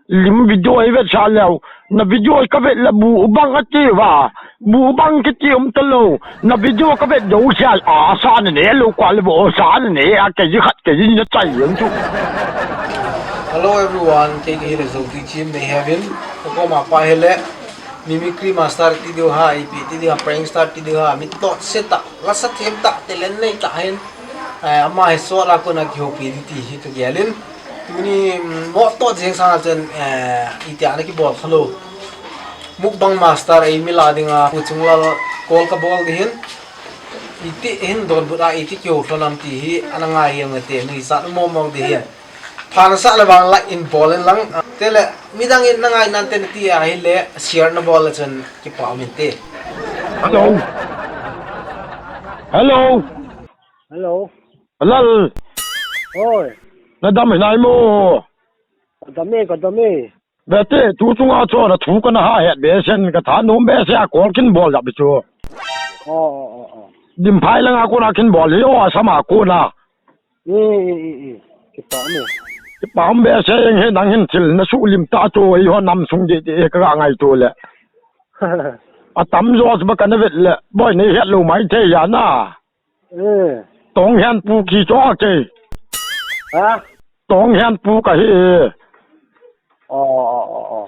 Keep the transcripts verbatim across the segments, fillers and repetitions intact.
Lim video i vet sa leu. Na video ka vet le bu bang ati va. Bu bang kiti um ta lo. Na video ka vet do sa a sa na ne lo kwa le bo sa na ne a ke ji khat ke ji na chai yang chu. Hello everyone, kei kei le zo ti chim nei hevin. Ko ma pa hele. Mimicry master ti do ha, ipi ti do ha, prankster ti do ha, mi tot se ta, la sa them ta, talent nei ta hen. Eh, ama he so la ko na ki ho pi ti hi to gelin. Tuni, mm, mo to jeng sanga chen, eh, iti ana kibol khalo. Mukbang master ei mi la dinga, Pu Chunglal call kabol di hin. Iti hin don but a, iti kihou lhon am ti hi, ana ngai hiang te, nuisat mo mo di hin. Phan sa le vang like in bol in lang. Te le, midang in na ngai nan te ti a hi le, share na bol le chen kipah min te. Hello. Hello. Hello. Lal. Oi. Na dam hinai mo. Ka dam e, ka dam e. Bete, tu chunga chu na thu ka na ha het be sen ka tha nom be se a call kin bol jap chu. Oh, oh, oh, oh. Dim phai langa kona kin bol hi o, Assam a kona. Mm, mm, mm, mm. Kipah me. Kipah be se eng he nang hin thil na su lim ta chu ei ho nam sung de de ka ngai chu le. A tam jo ba ka na vet le. Boi nei het lo mai te ya na. Eh. Tong hian pu ki cho a ke. Ha? Tong hian pu ka hi. Oh, oh, oh, oh.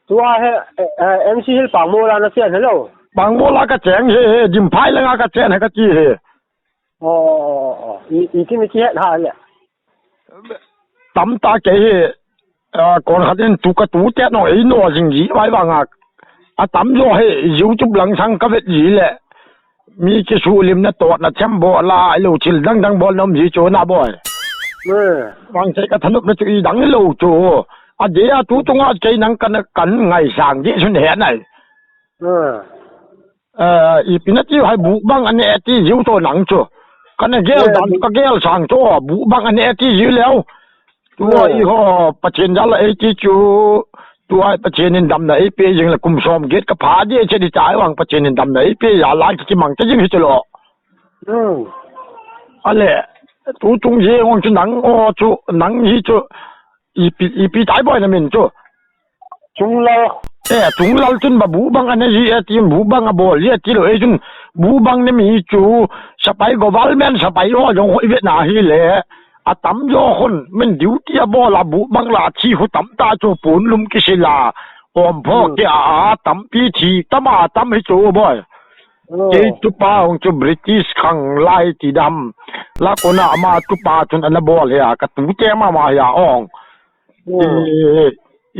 Tua he, eh, eh, M C Hill Pangmola na chen hello. Pangmola ka cheng he, he, Dimphai langa ka chen he ka ti he. Oh, oh, oh, oh. I, i ti mi ti het ha le. Tam ta ke he. A, kon khat in tu ka tu te no, ei no jing ji, vai vang a. A tam jo he, YouTube lang sang ka vet ji le. Mi ki su lim na tot na chem bo la, ei lo thil dang dang bol nom ji chu na boi. Eh. Vang sei ka thanop na chu i dang lo chu. A de a tu tu nga kei nang kan, kan ngai sang ji sun he nai. Eh. Eh, ipi na ti hai bu bang ane ti jiu to nang chu. Kana gel dan, ka gel sang chu, bu bang ane ti jiu leo. Tua i ho, Pathen jal ei ti chu. Tua Pathen in damna ei pe jing le kum som get ka pha di che di chai vang Pathen in damna ei pe ya la ki mang ta jing hi chu lo. Hmm. Ale, tu tung je ngong chu nang o chu, nang hi chu. Ipi, ipi tai boi na min chu. Chunglal. Eh, Chunglal chun ba bu bang ana ji e ti bu bang a bol ji e ti lo e chun bu bang ne mi chu sapai government sapai ho jong hoi vet na hi le. A tam jo khun min duty a bol a bu bang la thi hu tam ta chu pun lum ki sila. Om pho ki a, a tam pi thi tam a tam hi chu boi. Kei tupa hong chu British khang lai ti dam. La kona ama tupa chun ana bol he a, ka tu te mama he a ong. I,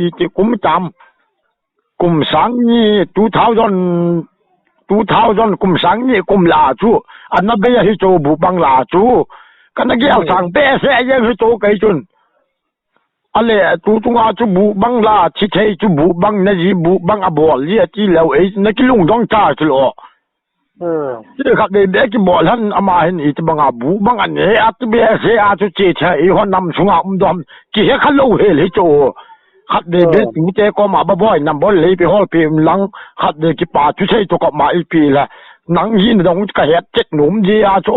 i ti kum tam. Kum sang ni two thousand, two thousand kum sang ni kum la chu. Ana be hi chu bu bang la chu. Kana gel sang be se ye hi chu kai chun. Ale, tu tunga chu bu bang la, thi thei chu bu bang na ji, bu bang a bol ji a ti leo, ei, na ki lung dong ta chu lo. Hmm. Ti khat be be ki bol han ama hin i ti bang a bu bang a ne, a ti be se a chu che cha, i ho nam sunga um dom, ki he kha lo he le chu. Khat be be tu te ko ma ba boi, nam bol le pi hol pi um lang, khat be ki pa chu sei chu ko ma i pi la. Nang hin dong ka het chet num ji a chu.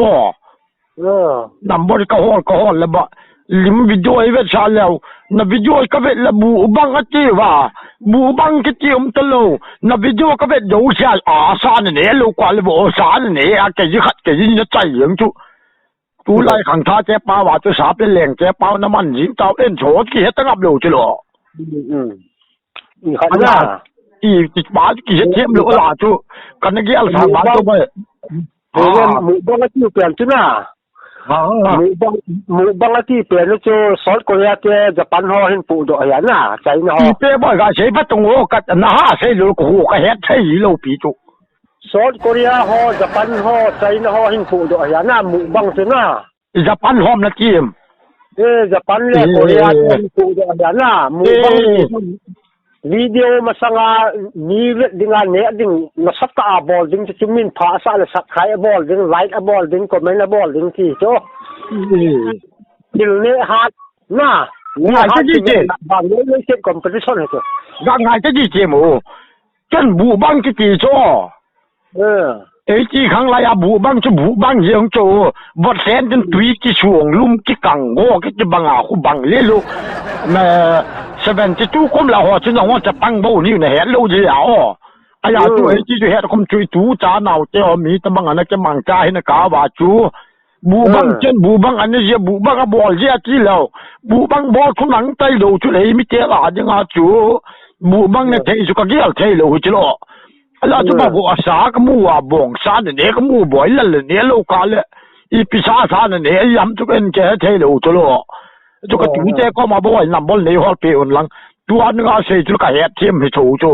Number ka hol, ka hol le ba. Lim video i vet sa leo. Na video ka vet le bu bang ati va. Bu bang kiti um ta lo. Na video ka vet do sa a sa ne ne lo kwa le bo sa ne ne a ke ji khat ke ji na chai yang chu. Tu lai khang tha che pa wa chu sa pe leng che pa na man jing tau en cho ki he ta ngap lo chu lo. Mm, mm. I khat na. I ti pa ki he them lo la chu. Kan gel sa ba to ba. Mu bang ati pen chu na. Mu bang, mu bang ati pen chu South Korea te Japan ho hin pu do ya na, China ho. Ti pe ba ga sei ba tung ho ka na ha sei lo ko ka het sei lo pi chu. South Korea ho, Japan ho, China ho hin pu do ya na mu bang chu na. Japan hom na tim. Eh, Japan le Korea te hin pu do ya na mu bang. Video masanga mi vet ding a ne ding na sat a bol ding chu min pha sa le sat khai a bol ding, like a bol ding, comment a bol ding ti chu. Til ne hat na. Ngai ta ji che. Bang ne ne set competition he chu. Ga ngai ta ji che mo. Chen bu bang kiti chu. Eh. Ei ti khang lai a bu bang chu bu bang jeng chu. Bot sen tin tui ki suang lum ki kang go ki ti bang a khu bang le lu. Na Seventy two kum la ho chu na ho chapang bou ni na het lou ji a o. Aya tu, hmm, hei ti chu het kum chu i tu cha nau te o mi ta bang ana ke mang cha hi na ka va chu. Bu bang, hmm, chen bu bang ana je bu bang a bol je a ti lo. Bu bang bol thu nang tai lo chu lei mi te la ding a chu. Bu bang na, hmm, thei chu ka gel thei lo hi chu lo. Ala chu ba, hmm, bo asa ka mu a bong sa ne ne ka mu boi la le ne lo ka le. I pi sa sa ne ne yam chu ken ke thei lo chu lo. Chu ka tu te ko ma bo ai nam bol nei hol pe un lang. Tu an nga sei chu ka het thiam hi chu chu.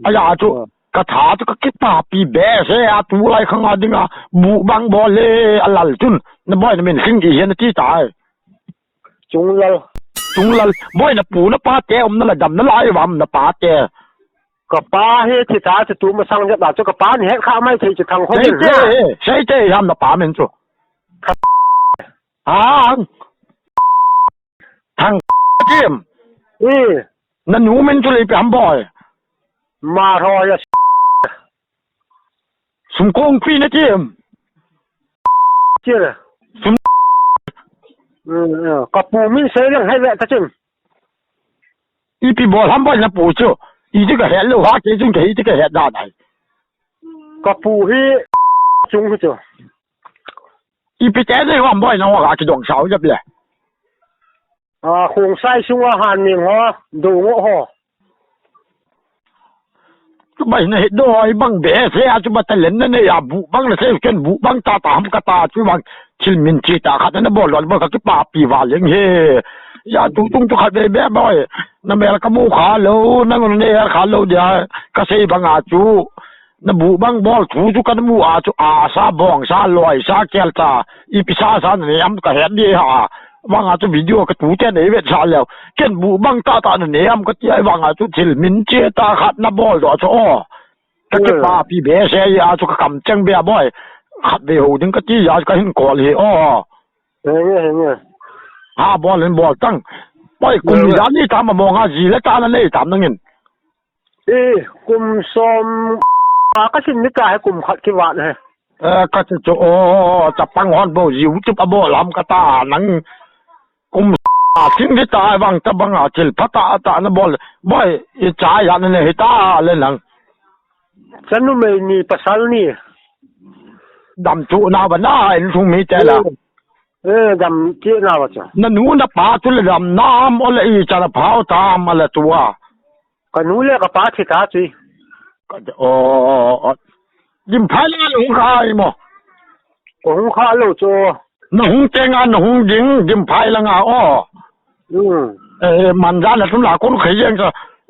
Aya chu ka tha chu ka kipa pi be se a tu lai khang a ding a bu bang bol le a lal chun. Na boi na min sing i hian ti tai. Chunglal. Chunglal. Boi na pu na pa te um na la dam na lai vam na pa te. Ka pa hi thi ta chu tu ma sang jep la chu ka pa ni het kha mai thei chu thang ho. Sei te, sei te ham na pa min chu. Hang. Thang Tim. E. Na nu min chu lei pe ham boi. Ma ro ya. Sum kong pi na Tim. Ti le. Sum. E, e. Ka pu min sei lang hai ve ta chun. I pi bol ham boi na pu chu. I ti ka het lo ha ke chun ke i ti ka het da dai. Ka pu hi chung hi chu. I pi te nei hom boi na ho ka kidong sao jep le. A, khong sai sunga han ning ho, do ngo ho. Chu bai na he do i bang be se a chu ba ta len na ne ya bu bang na se ken bu bang ta ta ham ka ta chu bang thil min chi ta khat na bol lo ba ka kipa pi va leng he. Ya tu tung chu khat be be boi. Na mel ka mu kha lo, na ngun ne ya kha lo dia ka sei bang a chu. Na bu bang bol thu chu kan mu a chu a sa bong sa loi sa kel ta. I pi sa sa ne am ka het di ha. Bang a chu video ka tu te nei vet sa leo. Ken bu bang ta ta ne am ka ti ai bang a chu thil min che ta khat na bol do chu o. Ka ke pa pi be se ya chu ka kam cheng be a boi. Khat be ho ding ka ti ya ka hin kol hi o. He nge, he nge. Ha bol hin bol tang. Boi kum ni da ni ta ma mo nga ji le ta na nei tam na ngin. E, kum som a ka sin ni ka he kum khat ki vat he. E, ka chu chu, o, chapang hon bo YouTube a bol ham ka ta nang kum a sin ni ta vang ta bang a thil pha ta ta na bol. Boi, i cha ya na ne hi ta le nang. Chanu mei ni pasal ni. Dam chu na ba na in thung mi te la. E, dam chu na ba cha. Na nu na pa chu le dam nam o le i cha na phao tam a le tua. Ka nu le ka pa thi ta chu. Ka, o, o, o. Dim phai la hung kha i mo. Ko hung kha lo chu. Na hung te nga na hung ding dim phai la nga o. Mm. E, man ja na tum la kun khai yang cha.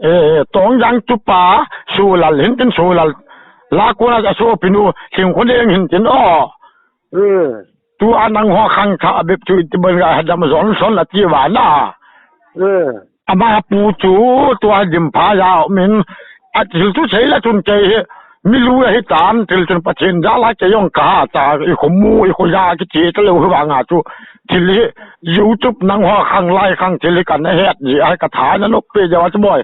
E, tong yang tu pa su lal hin tin su lal. La kun a su pinu sing kun ding hin tin o. Mm. Tu a nang ho khang tha a bep chu ti ban ga ha dam zon son la ti va na. Mm. Ama pu chu tu a dim pha ya min a thil chu sei la chun kei hi. Mi lu hi tan thil chun Pathen ja la kei jong ka ha ta i khu mu i khu ja ki ti ta lo hi va nga chu. Thil hi YouTube nang ho khang lai khang thil hi kan het ji ai ka tha na nok pe ja wa chu boi.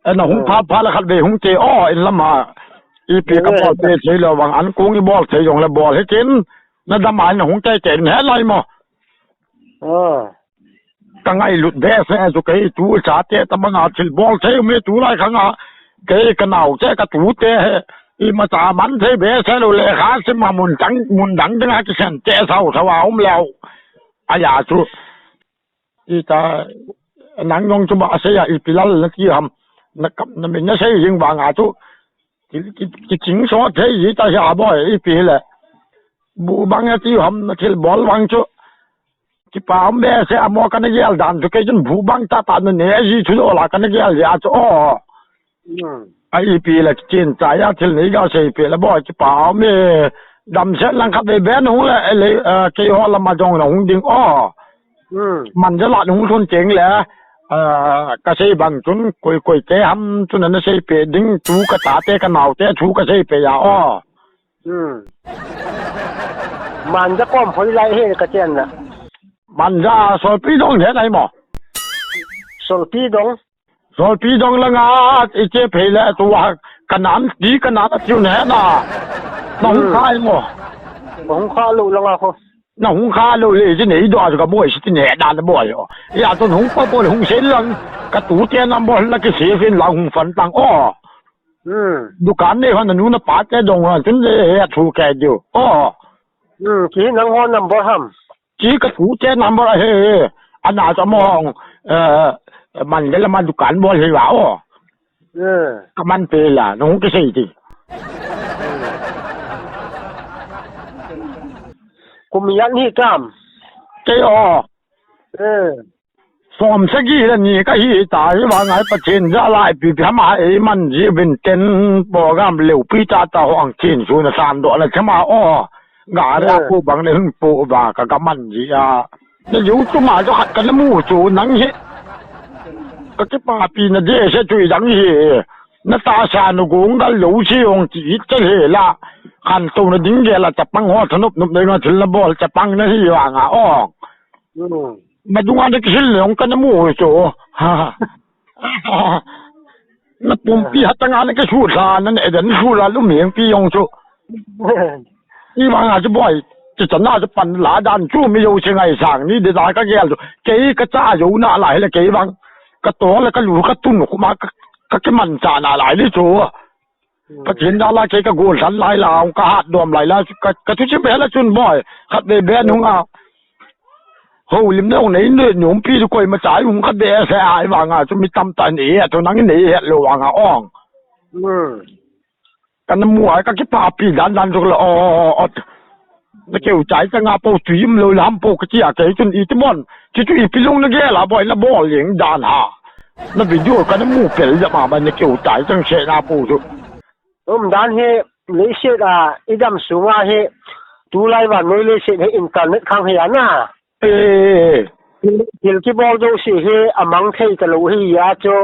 E na hung pha pha la khat ve hung te o in lama. I pi ka bol te thei lo vang an kung i bol thei jong le bol hi tin. Na dam ai na hung te te in he lai mo. Ka ngai lut ve se chu kei tu cha te ta banga thil bol thei mi tu lai khang a. Kei ka nau te ka tu te he. I ma cha man thei ve se lo le kha sim ma mun dang mun dang dang a ki sen te sau sau a um leo. A ya chu. I ta nang jong chu ba sei a i pi lal na ti ham. Na kap na min na sei jing vang a chu. Ki, ki, ki ching so thei ji ta hi a boi i pi le. Bu bang a ti ham na thil bol vang chu. Ki pa um be se a mo ka na gel dan chu kei chun bu bang ta ta na ne ji chu lo la ka na gel ya chu o. Mm. A i pi le chin cha ya thil nei ga sei pi le boi ki pa um e. Dam se lang khat ve be na hung le, le, eh, kei ho lama jong na hung ding o. Mm. Man ja la na hung thun cheng le. Ah, ka sei bang chun koi koi te ham chun na sei pe ding tu ka cha te ka nau te thu ka sei pe ya o. Hmm. Manja kom hoi lai he ka chen na. Manja Solpi dong he nai mo. Solpi dong. Solpi dong la nga i che phei le tu wa ka nan ti ka nan a tiu ne na. Nong, hmm, khai mo. Nong kha lo la nga ko. Na hung kha lou le, ji nei doh a chu ka boi si ti ne da na boi o. Ya ton hung pa bol hung sei lang, ka tute number la ki save in lang hung fan tang o. Hmm. Dukan nei hon na nu na pa te dong hon, tun le he thu kai diu. O. Hmm, ki nang hon number ham. Ki ka tute number a he, he. Ana cha mo hong, eh, man le la ma dukan bol he wa o. Eh. Ka man pe la, nung ki sei ti. Kum yan hi tam. Kei o. Eh. Som sagi la ni ka hi ta hi vang ai Pathen ja lai pi pi hama ei man ji vin ten program leu pi ta ta hong chin su na san do na chama o. Ga ra Eh. Pu bang le hun pu ba ka ka man ji a. Na YouTube ma jo khat ka na mu chu nang hi. Ka kipapi na de se chu i dang hi. Na tahsa nu gung gal lo chi ong chi it ka he la. Khantou na ding ge la chapang ho thanup nup nei na thil na bol chapang na hi vang a ong. Hmm. Madung a na kisil le ong ka na mu chu. Ha. Na pumpi hatang a na kisu tha na ne dan su la lu mieng pi ong chu. I vang a chu boi. Chu chan na chu pan la dan chu mi yo che ngai sang ni de da ka gel chu. Kei ka cha yo na la he le kei vang. Ka to le ka lu ka tun khu ma ka, ka kiman cha na lai le chu. Hmm. Pathen da la kei ka gol than lai la, ka hat dom lai la, ka, ka thu chim be la chun boi. Khat be be nung a. Ho lim na ong nei nei nung pi chu koi ma chai ung khat be se ai vang a chu mi tam ta nei a chu nang nei het lo vang a ong. Hmm. Ka na mu ai ka kipapi dan dan chu la o, o, o. Na keu chai chang a po tui um lo lam po ka chi a kei chun i ti mon. Chi chu i pi lung na ge la boi na bol ling dan ha. Na video ka na mu pel ja ma ba na keu chai chang se na po chu. Um dan hi leiset a i dam sunga hi tulai vannoi leiset hi internet khang hi a na. Eh. Thil, thil kibol jouse hi a mang thei ta lo hi a chu.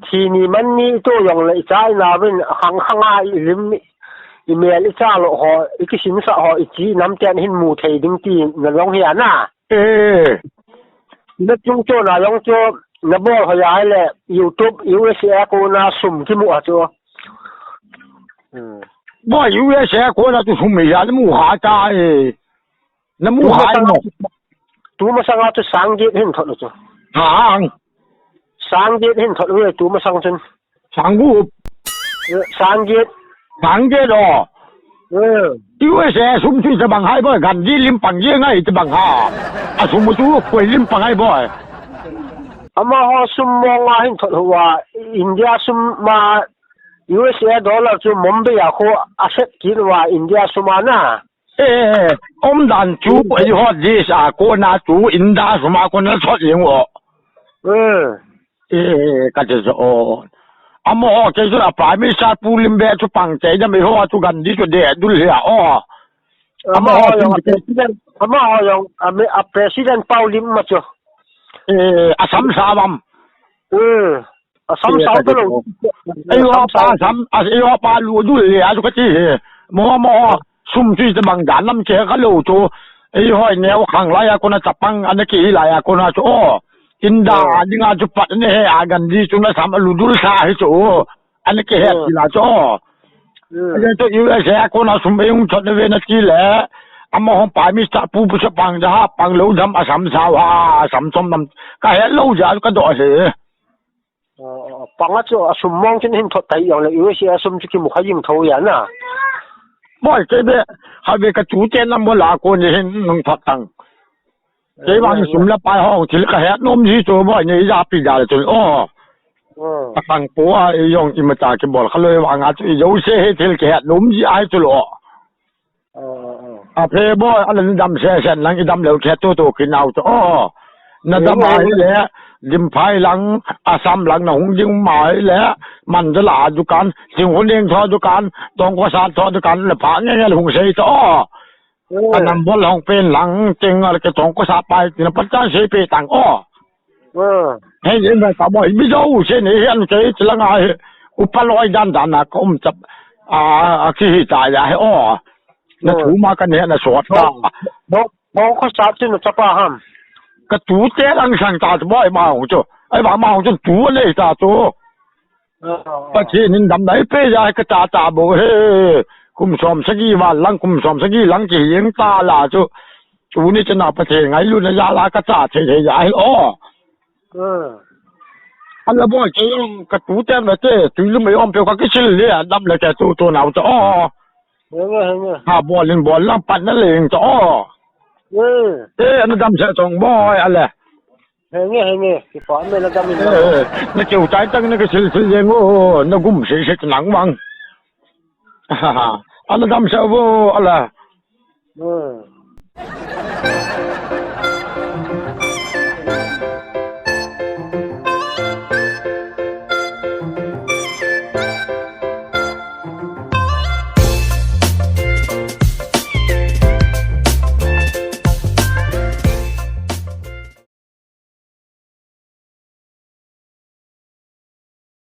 Thi ni man ni i to jong le i cha i nau vin khang khang a i lim i mel i cha lo ho, i kisin sa ho, i chi nam ten hin mu thei ding ti na jong hi a na. Eh. Na chung chu na jong chu na bol ho ya le YouTube, U S A ko na sum kimu a chu. Hmm. Boi, U S A ko na chu sum ya mu ha ta e. Na mu hai mo. Tu masang a chu sang get hin thot chu. Hang. Sang get hin thot u tu masang chun. Sang gup. Eh, sang get. Sang get o. Eh. U S A sum chu tabang hai boi, Gandhi lim pang ye ngai tabang ha. A sum chu koi lim pang hai boi. Ama ho sum mong a hin thot u a, India sum ma U S A dollar chu Mumbai a kho a set kin u a India sum a na. Eh, um dan chu, eh, eiho this a kona chu, India sum a kona thot jeng u. Eh. Eh, ka ti chu o. Amaho kei chu a Prime Minister Pu Limbe chu pang chei dam eiho chu Gandhi chu de dul hi a o. Amaho amaho chu jong a President, amaho jong a me-, a President Pau Lim ma chu. Eh, Assam sa bam. Eh. Assam sao ta lo. Eiho pa Assam, eiho pa lu dul le a chu ka ti he. Mo mo sum chu tabang dan lam che ka lo chu. Eiho neo khang lai a kona chapang ana ki lai a kona chu o. India a ding a chu pat ne he a Gandhi chu na sam lu dul sa hi chu. Ana ki he ti la chu. Aja chu U S A kona sum ei hung thot ve na ti le. Amaho Prime Minister pu pu sa pang ja ha pang lo jam Assam sao ha Assam som nam. Ka he lo ja ka do he. Panga chu a sum mong chun hin thot tai jong le U S A a sum chu kimu kha jing tho ya na. Boi, kei be, kha be ka tute number la kona hin nung thot tang. Kei vang sum la pai ho thil ka het nom ji chu boi nei ja pi ja le chun o. Ka tang po a i jong i ma cha kibol kha loi vang a chu i jo se he thil ka het nom ji ai chu lo. A phe boi, a lan dam se sen lang i dam leu khe tu tu ki nau chu. O. Na dam a hi le, dim phai lang, Assam lang na hung ding ma hi le, man da la dukan, sing hung ding tho dukan, tong ko sa tho dukan, le pha nge nge hung sei chu. O. Ka number hung pen lang, ting al ke tong ko sa pai, tin pa chan sei pe tang. O. Hei, in ba ka boi, mi jo, se ni, hian ke, ti langa, he, upa loi dan dan na, ka um chap, a, a, ki hi ta ya, he, o. Na thu ma ka ne, na sot ta. Bo, bo, ko sa chu na chapa ham. Ka tute lang sang ta, boi, ma hung chu. Ai, ba, ma hung chu, tu le ta chu. Pathen in dam dai pe ya, ka ta ta bo, he. Kum som sagi, wa lang, kum som sagi, lang ki hieng ta la chu. Tuni chana Pathen ngailutna jal a ka cha thei thei ja hi o. Ala boi, kei jong ka tu ten ve te, tui lu mei om peh ka kisil le, dam le ke tu tu nau cha o. Ha bol in bol lang pan na leng cha o. E, ana dam se chong boi, ale. E, na keu chai tang na kisil sil jeng o, na gum se se nang vang. Ana dam se vo, ala.